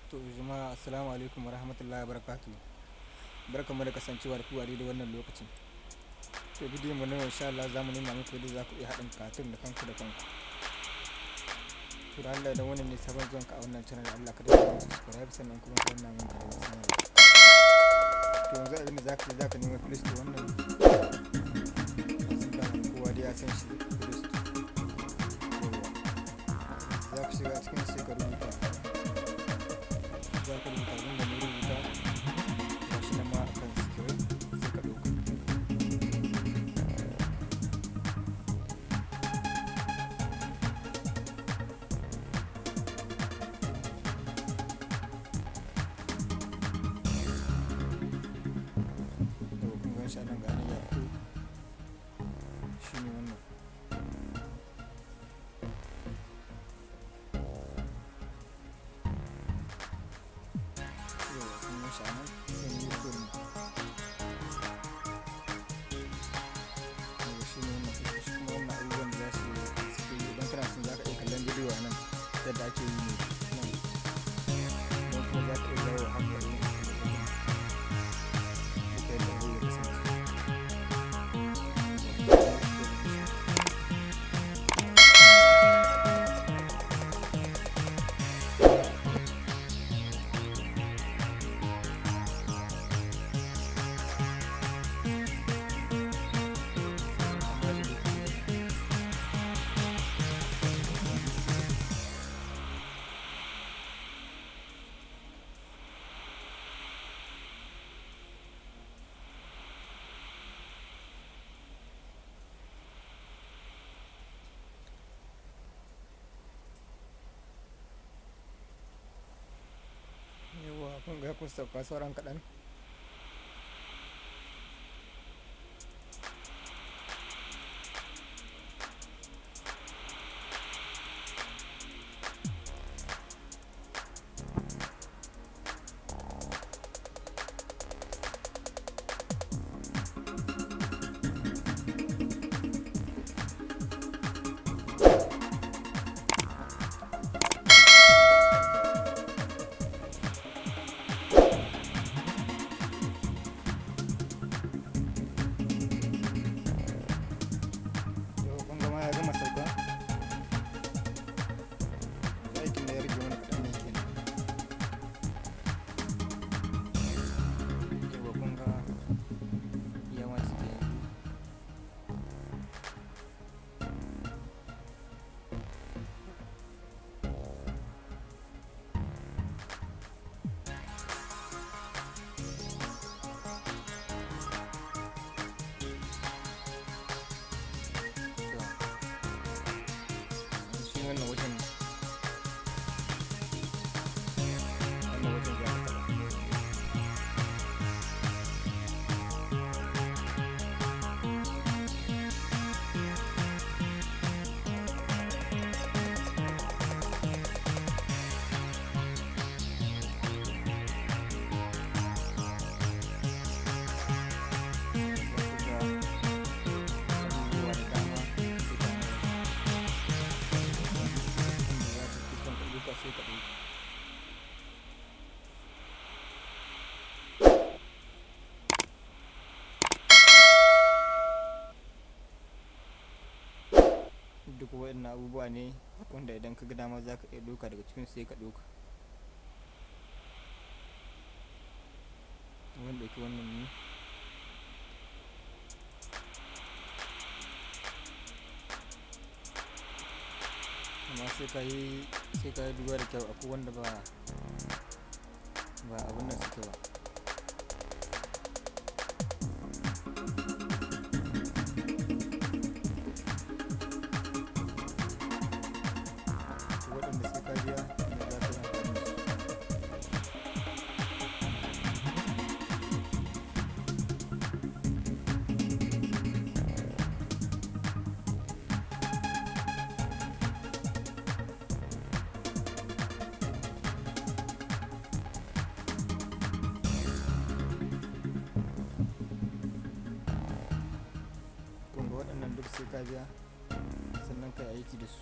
To jama'a, assalamu alaikum wa rahmatullahi wa barakatuh. Barkanmu da kasancewa da ku a daidai wannan lokacin. To, bidiyon mu na yau, insha Allah, za mu nuna muku yadda za ku iya haɗin cartoon da kanku da kanku. To, da Allah, idan wannan ne sabon zuwan ka a wannan channel, Allah ka danna mana subscribe, sannan kuma ka danna mana ƙararrawar sanarwa. To, yanzu abin da za ka yi, za ka nemi Play Store. Wannan sun dama kowa dai ya san shi, Play Store. Yawwa. Za ka shiga cikin, sai ka rubuta. Za ka rubuta abin da na rubuta. Gashi nan ma akan screen, sai ka ɗauka. Yawwa, kun gan shi a nan, ga nan ya fito. Shi ne wannan. Yawwa, kun gan shi a nan, sai mu yi installing. Yawwa, shi ne wannan. Shi kuma wannan abubuwan da za su suke yi, idan kana son za ka iya kallon bidiyo a nan yadda ake yi ne nan. Idan kuma za ka iya jawo haka yi duka yadda abun ya kasance. An ba shi lokaci. Yawwa, kun ga ya kusa sauka, sauran kaɗan. Yawwa, kun ga ma ya gama sauka. Yanzu aikin da ya rage mana kaɗan ne kenan. Yawwa, kun ga ya ma cike yanzu. To, yanzu shi wannan wajen za ka taɓa. Za ku ga abubuwa da dama sai ka inda za ka fi son ka ɗauka, sai ka ɗauka. Duk waɗannan abubuwa ne wanda idan ka ga dama za ka iya ɗauka daga cikinsu, sai ka ɗauka. Zan ɗauki wannan ne. Amma sai ka yi duba da kyau, akwai wanda ba abun nan suke ba. Akwai waɗanda sai ka biya ne za ka yi amfani da su. Kun ga waɗannan duk sai ka biya sannan ka yi aiki da su.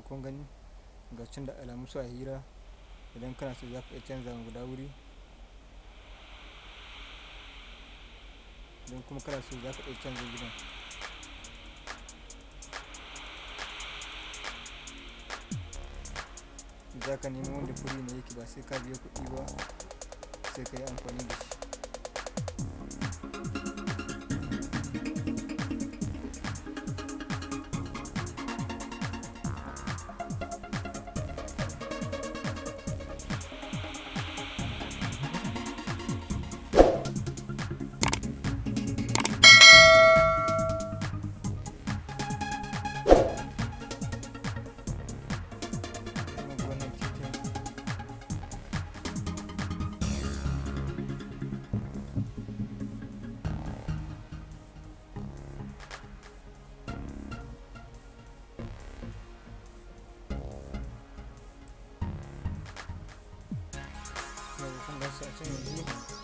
Kun gani, ga can da alamu suna hira. Idan kana so, za ka iya canza ma guda wuri. Idan kuma kana so, za ka iya canza gidan. Za ka nemo wanda free ne yake, ba sai ka biya kuɗi ba, sai ka yi amfani da shi. Wannan titin. Yauwa, kun gan su a can yanzu.